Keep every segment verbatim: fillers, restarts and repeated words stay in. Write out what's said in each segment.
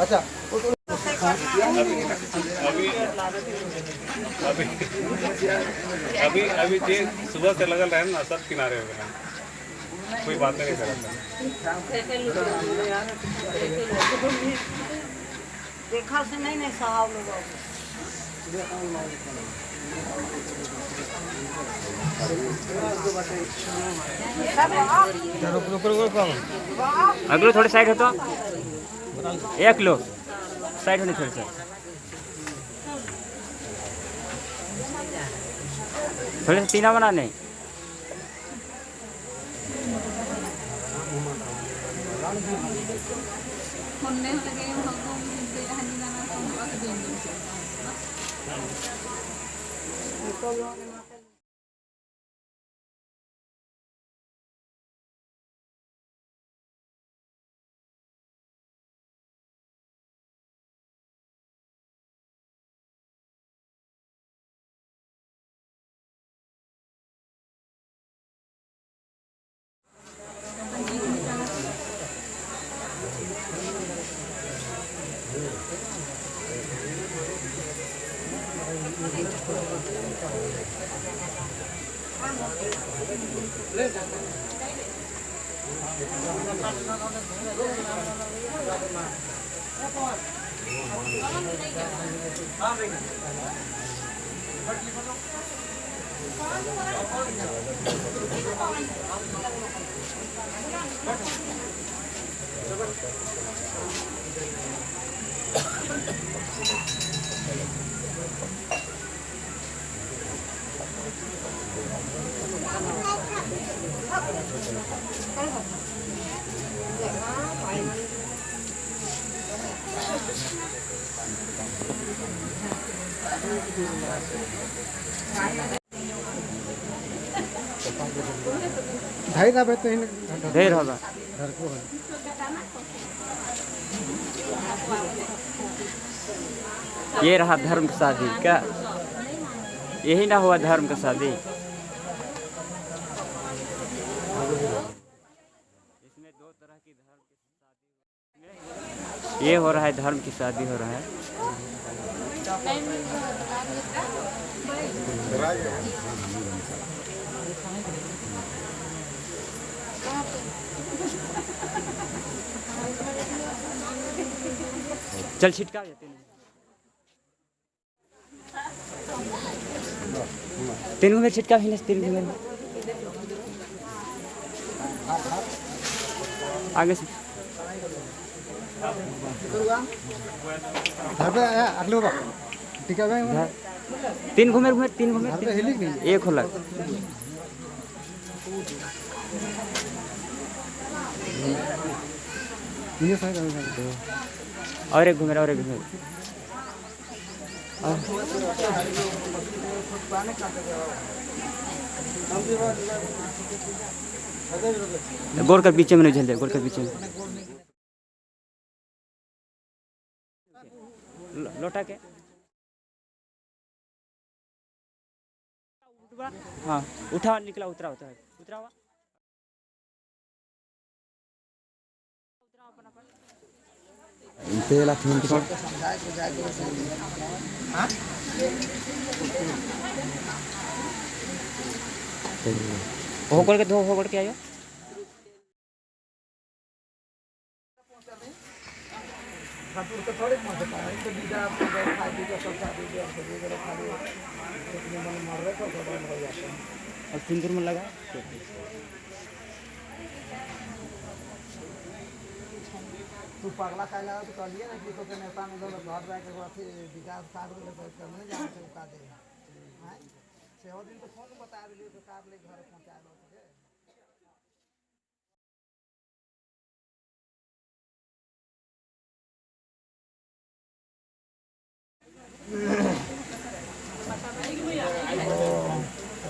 अच्छा। अभी, अभी, अभी, अभी जे सुबह से लगल रहे ना, सब किनारे हो गए। कोई बात नहीं करता। देखा से नहीं, नहीं सहाव लोग। रुक, रुक, रुक, रुक। अगलो थोड़े side हो तो। एक लोग side होने थोड़े से। थोड़े से तीना बनाने। ढेर हबे तो हिन ढेर हबे। ढरको है। ये रहा धर्म का शादी का, यही ना हुआ धर्म का शादी। इसमें दो तरह की धर्म की शादी। ये हो रहा है, धर्म की शादी हो रहा है। चल छिटका जाते हैं। तीन घुमेर छिटका भी नस, तीन घुमेर। आगे से। घर पे आया, अगले बार। ठीक है भाई। घर। तीन घुमेर, घुमेर, तीन घुमेर, घर पे तीन हिलिक नहीं। एक होला। ये सही रहेगा। और एक घुमेर, और एक घुमेर। गोड़ कर बीचे में नहीं झेल दे, गोड़ कर बीचे में। लो-, लोटा के। हाँ, उठा, निकला, उतरा, उतरा, उतरा हुआ। तेल आ थीन के। हो करके धो, हो करके आयो। और सिंदूर में लगा। तू पगला काहे लगा? तू कहलिए ना कि तो के नेता में दौलत घर जाके वो अथी विकास कार्ड ले तो करने जाना चाहिए का दे। हैं? से हो दिन तो फोन बता दिए तो कार्ड ले घर पहुंचा दो तुझे।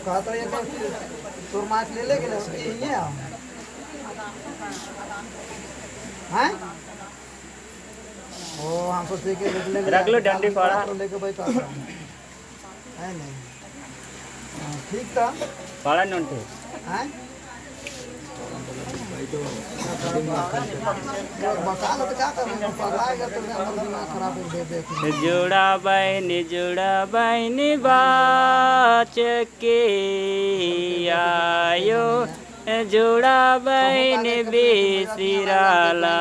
कहता ये तो तोर मास ले लेके ले, उसकी ही है। हैं? ओ, हम सोचे कि ले ले, रख लो डंडी फाड़ा। लेके भाई कहता हूँ। है नहीं। हाँ, ठीक था। पाड़ा नोंटे। हैं? बता लो तो क्या कर रहे हो? पगला गया तो हमारा दिमाग खराब हो गया, देख। जुड़ा बहिनी, जुड़ा बहिनी बाचके आयो, जुड़ा बहिनी बिसिराला।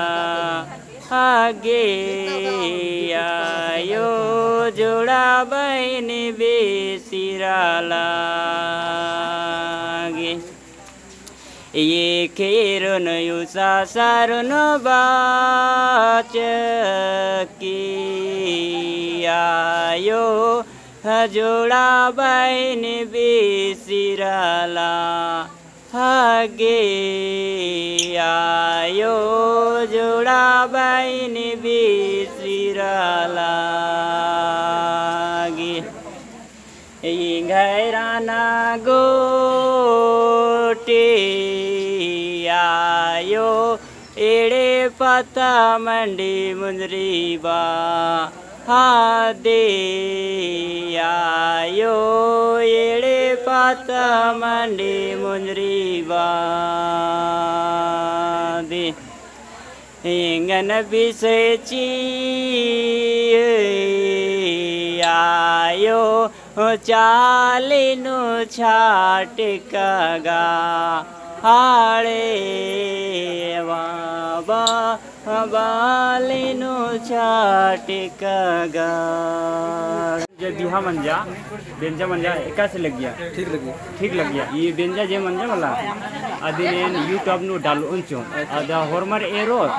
आगे आयो जुड़ा बहिनी बिसिराला गे। ये खेरो न युसा सारो न बाचकी आयो जुड़ा बहिनी बिसिराला। हगे आयो जुड़ा बहिनी बिसिराला गे। इंगैराना गोटे आयो एड़े पत्ता मंडी मुंजरी बा। हदे आयो एड़े पत्ता मंडी मुंजरी बा। दे एंगन बिसे चिए आयो चाली नू छाटिक गा। हाड़े बाबा बाली नू छाटिक गा। जे बिहा मंजा, बेंजा मंजा, एकासे लग्गिया। ठीक लग्गिया। ठीक लग्गिया। ई बेंजा जे मंजा मला, अदिन एन YouTube नू डालओन चिओन। अद होरमर एरोर,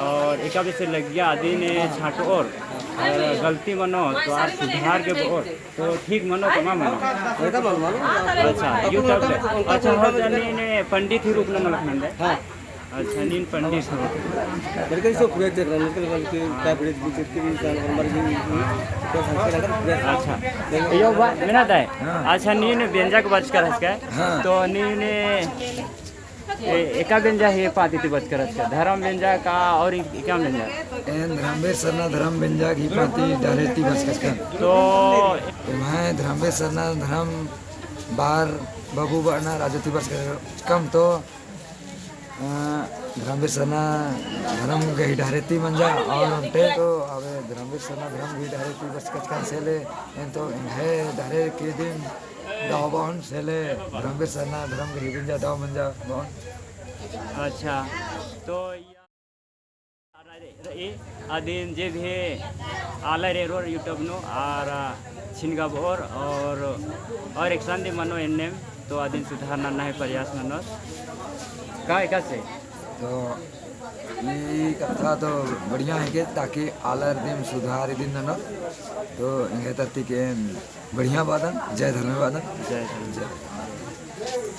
और एकासे लग्गिया, अदिन छाटओर, और गलती मनो, तो आर सुधार गे बओर। तो ठीक मनो तो मा मनो? बेटा मनो, मनो। अच्छा, YouTube ले। अच्छा, हो जाने ने पंडित ही रूप में मलक नंदे। हाँ। अच्छा, नीन पंडित हो। बल्कि इसको पूरा चेक रहा, मुश्किल बल्कि क्या पूरे चेक के भी इंसान हमारे भी तो संस्कार अगर पूरा अच्छा। यो बा, मेना दाई। हाँ। अच्छा, नीन बेंजा के बचकर हस का? हाँ। तो नीन ए, एका बेंजा ही पाती ती बचकर हस का? धर्म बेंजा का और इ-, एका बेंजा? एन धर्मेश सरना धर्म बेंजा की पाती डारे ती बचकर हस का। तो मैं धर्मेश सरना धर्म बार बाबू बना राजो ती बचकर कम तो अ, धर्मेश सरना धर्म गही डारे ती मंजा और ओन्टे तो अबे धर्मेश सरना धर्म गही डारे ती बचकत कान से ले, एन तो एंग्है डारे के दिन दव बओन से ले, धर्मेश सरना धर्म गही बेंजा दव मंजा बओन। अच्छा, तो या रई, अदिन जे भी आलर एरोर YouTube नू आर छिनगाबओर और, और एकसन दिम मनो एन्नेम, तो अदिन सुधार नन्ना ही प्रयास ननोर। का एकासे? तो ई कत्था तो बढ़िया हेके, ताकि आलर दिम सुधार इदिन ननोर। तो एंग्है तरती के बढ़िया बअदन, जय धर्मे बअदन। जय धर्मे। जय।